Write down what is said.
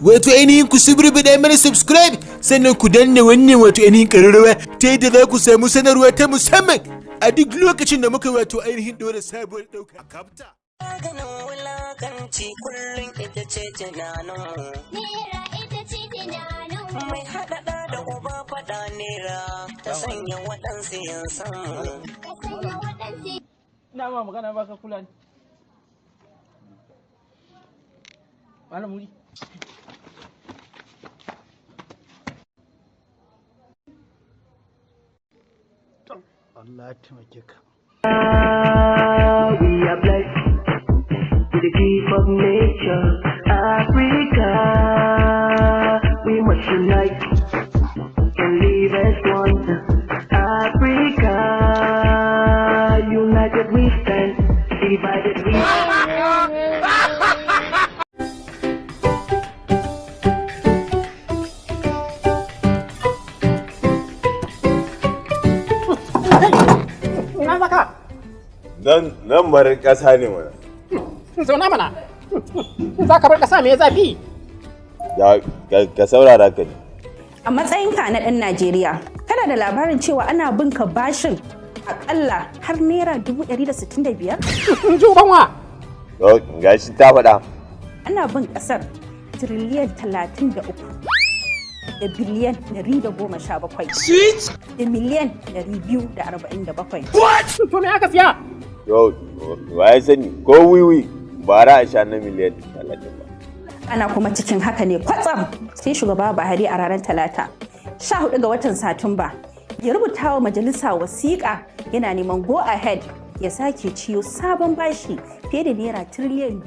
Wato ainihin ku suburbuɗa mana subscribe, sannan ku danna wannan wato ainihin ƙararrawa ta yadda za ku samu sanarwa ta musamman a duk lokacin da muka wato ainihin ɗora sabuwar ɗauka. Maganin wulakanci kullum ita ce tunaninmu. Nera ita ce tunaninmu. Mai haɗa ɗa da uba faɗa, nera ta sanya waɗansu yin sanmu. Ka sanya waɗansu. Ina ma magana baka kula ni. Malam Mudi. Allah ya taimake ka. We are blessed with the gift of nature. Africa, we must unite and live as one. Africa, united we stand, divided we. Ina zaka? Nan bar ƙasa ne mana. Zauna mana. Za ka bar ƙasa mai zafi. Ya ka saurara ka ji. A matsayinka na ɗan Najeriya, kana da labarin cewa ana bin ka bashin akalla har ₦165,000? Ji uban wa. To, gashi ta faɗa. Ana bin ƙasar tiriliyan 33 da biliyan 117 da miliyan 247. To, me aka siya? To, wa ya sani ko wiwi ba ra a sha na miliyan 30 ba. Ana kuma cikin haka ne kwatsam sai shugaba Buhari a ranar Talata, 14 ga watan Satumba, ya rubuta wa majalisa wasiƙa yana neman go ahead ya sake ciyo sabon bashi fiye da ₦2 tiriliyan.